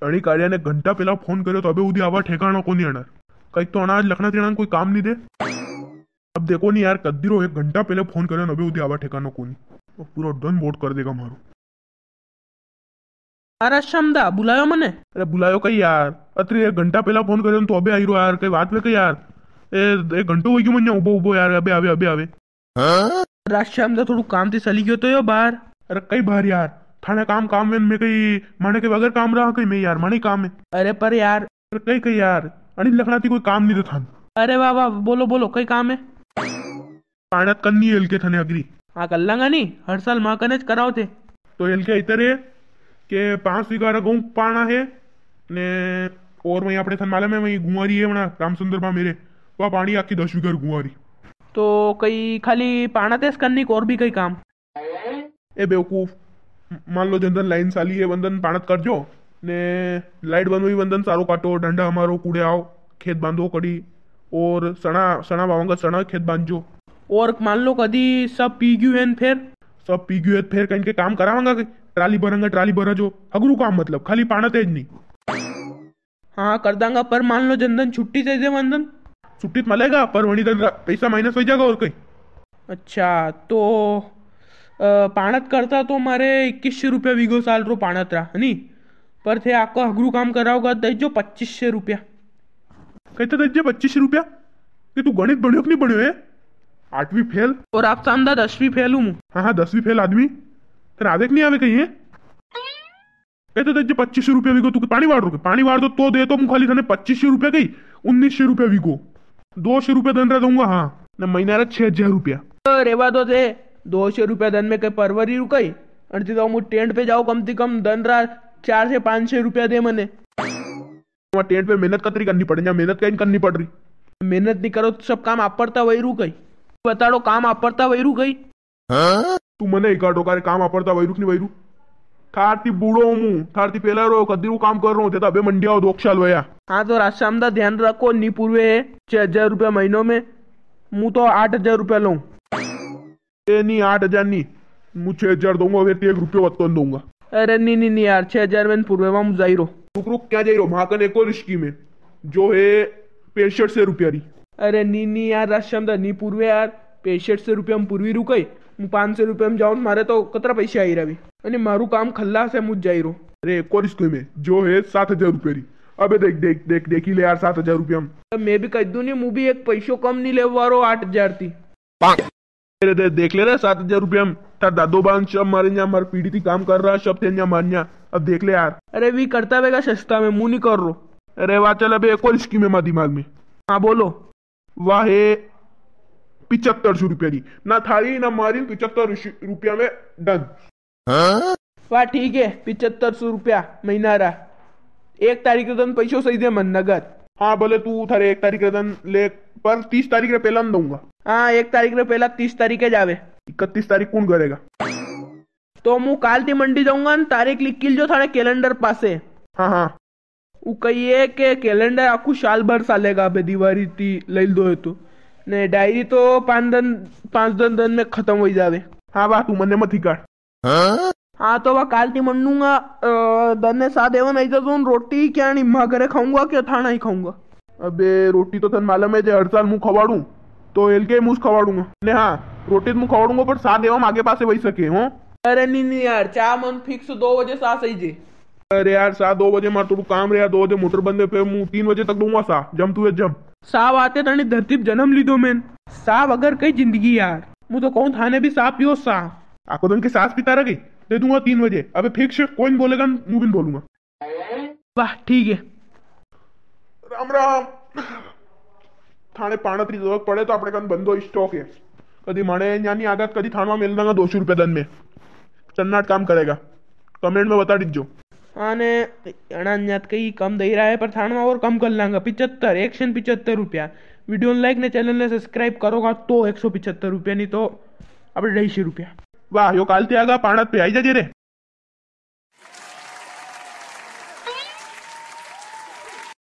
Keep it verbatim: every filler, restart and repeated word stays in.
अणी कारिया ने घंटा पहला फोन कर्यो तो अबे उदी आवा ठेकाणो कोनी अणार। कई तो अनाज लखना तेणा कोई काम नी दे। अब देखो नी यार, कद्दी रो एक घंटा पहले फोन कर्यो ने अबे उदी आवा ठेकाणो कोनी। वो पूरा डन वोट कर देगा मारो। अरे श्यामदा, बुलायो मने? अरे बुलायो कई यार, अतरी एक घंटा पहला फोन कर्यो ने तो अबे आई रो यार, कई बात वे कई यार? ए, एक घंटो हो गयो मन्ने उबो उबो यार, अबे आवे, अबे आवे। रात श्यामदा थोड़ू काम थी चली गयो तो यो बाहर। अरे कई बाहर यार, थाने काम काम में मैं कई माने के बगैर काम रहा कई मैं यार, माने काम है। अरे पर यार। अरे कई कई यार, अणी लखना थी कोई काम नी तो थान। अरे वाह वाह, बोलो बोलो, कई काम है? पाणत करनी है एलके थाने अगरी। हाँ कर लांगा नी, हर साल माँ कने ज कराओ थे। तो एलके इतर है के पांच बीघा रा गहूं पाणा है ने, और वही अपने थाने मालूम है वही गुआरी है वना रामचंद्र बा मेरे, वा पाणी आखी दस बीघा री गुआरी। तो कई खाली पाणत ज करनी के और भी कई काम? ए बेवकूफ, मान लो जंदन लाइन साली है वंदन पाणत कर जो ने, लाइट बंद हुई वंदन सारो काटो, डंडा हमारो कूड़े आओ, खेत बांधो कड़ी, और सणा सणा वावांगा, सणा खेत बांध जो। और मान लो कदी सब पी गयू है न फेर? सब पी गयू है तो फेर कई के काम करावांगा के? ट्राली भरांगा, ट्राली भरा जो हगरू काम, मतलब खाली पाणत ज नी। हाँ कर दांगा, पर मान लो जंदन छुट्टी दे दे वंदन। छुट्टी तो मलेगा पर वणी दन रा पैसा माइनस हो जाएगा और कई। अच्छा तो अ, पाणत करता तो मारे इक्कीस सौ रुपया वीगो साल रो पाणत रा, है नी? पर थे आको हगरू काम कराओगा तो दे जो पच्चीस सौ रुपया। कहते दे जो पच्चीस सौ रुपया? कि तू गणित बण्यो कि नी बण्यो है? आठवीं फेल। और आप शानदार दसवीं फेल हूँ। हाँ हाँ, दसवीं फेल आदमी। तेरे आवे कि नी आवे कई है? ए तो देख, पच्चीस सौ रुपया वीगो, तू के पाणी वार रो के? पाणी वार दो तो दे तो, मु खाली थाने पच्चीस सौ रुपया कई, उन्नीस सौ रुपया वीगो, दो सौ रुपया दन रा दूंगा, हाँ, ने महीना रा छह हजार रुपया। तो रेवा दो थे, दो सौ रुपया दन में कई परवरी रुकाई, अन जी तो मु टेंट पे जाओ, कम से कम दन रा चार से पाँच सौ रुपया दे मने। वहाँ टेंट पे मेहनत कतरी करनी पड़े, यहाँ मेहनत कई करनी पड़ री। मेहनत नी करो तो सब काम आपरता वही रू कई। बताड़ो, काम आपरता वही रू कई। तू मने ही काटो, कारे काम आपरता वैरू कि नी वैरू? थारती बूढ़ो हूँ मु, थारती पेला रो कदी रू काम कर रो हूँ, ते तो अबे मंडिया हो दो साल वया। हाँ तो राशामदा ध्यान रखो, नी पूर्वे है छह हजार रुपया महीनों में, मु तो आठ हजार रुपया लूँ। ए नी, आठ हजार नी, मु छह हजार दूंगा, वे ते एक रुपयो वत्तो नी दूंगा। अरे नी नी नी यार, छह हजार में पूर्वे वा मु जाई रो। रुक रुक, क्या जाई रो? म्हाकन एक और स्कीम है, जो है पैंसठ सौ रुपया री। अरे नी नी यार राशामदा, नी पूर्वे यार, पैंसठ सौ रुपया में पूर्वी रुकई, मु पाँच सौ रुपया में जाऊँ, मारे तो कतरा पैसा आई रहा भी। अने मारू काम खल्लास है, मु जाई रो। अरे एक और स्कीम है, जो है सात हजार रुपया री। अबे देख देख देख, देखी ले यार, सात हजार रुपया में। तो मैं भी कह दूँ नी, मु भी एक पैसो कम नी लेवा रो आठ हजार थी। अरे दे, देख ले रे, सात हजार रुपया में थार दादो बान सब मारे न्या, मार पीढ़ी थी काम कर रहा, सब थे न्या मार न्या। अब देख ले यार। अरे वी करता वेगा सस्ता में, मु नी कर रो। अरे वाह, चल अबे एक और स्कीम है मारे दिमाग में। हाँ बोलो। वाह है पिचहत्तर सौ रुपया री, ना थारी ना मारी, पिचहत्तर रुपया में डन। वाह ठीक है, पिचहत्तर सौ रुपया महीना रा। एक तारीख रे दन पैसो सही दे मन नगद। हाँ भले तू थारे एक तारीख रे दन ले, पर तीस तारीख रे पहला नी दूंगा। हाँ, एक तारीख रे पहला तीस तारीख के जावे। इकतीस तारीख कौन करेगा? तो मु काल थी मंडी जाऊंगा न, तारीख लिख लीजो थारे कैलेंडर पासे। हाँ हाँ। उ कहिए के कैलेंडर आखू साल भर सालेगा, अबे दिवारी ती लई दो है तो। ने डायरी तो पाँच दन, पाँच दन, दन में खत्म हो जावे। हाँ बा, तू मने मत हिकाड़। हाँ तो वा काल ती मंडूंगा, अ, दन ने सा देवन आई जाजो न, रोटी क्या नी, माँ घरे खाऊंगा क्या थाना ही खाऊंगा? अबे रोटी तो थन मालूम है जे हर साल मु खवाड़ू, तो एलके मु खवाड़ूंगा। ने हाँ, रोटी तो मु खवाड़ूंगा पर सा देवा में आगे पासे वही सके हो। अरे नी नी यार, चा मन फिक्स दो बजे सा सही जे। अरे यार, सा दो बजे मार थोड़ू काम रे यार, दो बजे मोटर बंद है, फिर मु तीन बजे तक दूंगा सा, जम तू है जम। सा वाते तनी धरती पे जन्म लीधो मैन। सा वगर कई जिंदगी यार। मु तो कहूँ थाने भी सा पियो सा। आको दन के सास पिता रह गई, दे दूंगा तीन बजे। अबे फिक्स, कोई नी बोलेगा, मु भी नी बोलूंगा। वाह, ठीक है। राम राम। थाने पाणत री जरूरत पड़े तो आपणे कन बंदो स्टॉक है। कदी माने न्यानी आगा, कदी थानवा मेल दांगा दो सौ रुपया दन में। चन्नाट काम करेगा। कमेंट में बता दीजो। आने अणा न्यात कई कम दई रहा है, पर थानवा और कम कर लांगा। पिचहत्तर, एक सौ पिचहत्तर रुपया। वीडियो ने लाइक ने चैनल ने सब्सक्राइब करोगा तो एक सौ पिचहत्तर रुपया, नी तो अब ढाई सौ रुपया। वाह, यो काल ते आगा पाणत पे आई जाजे रे।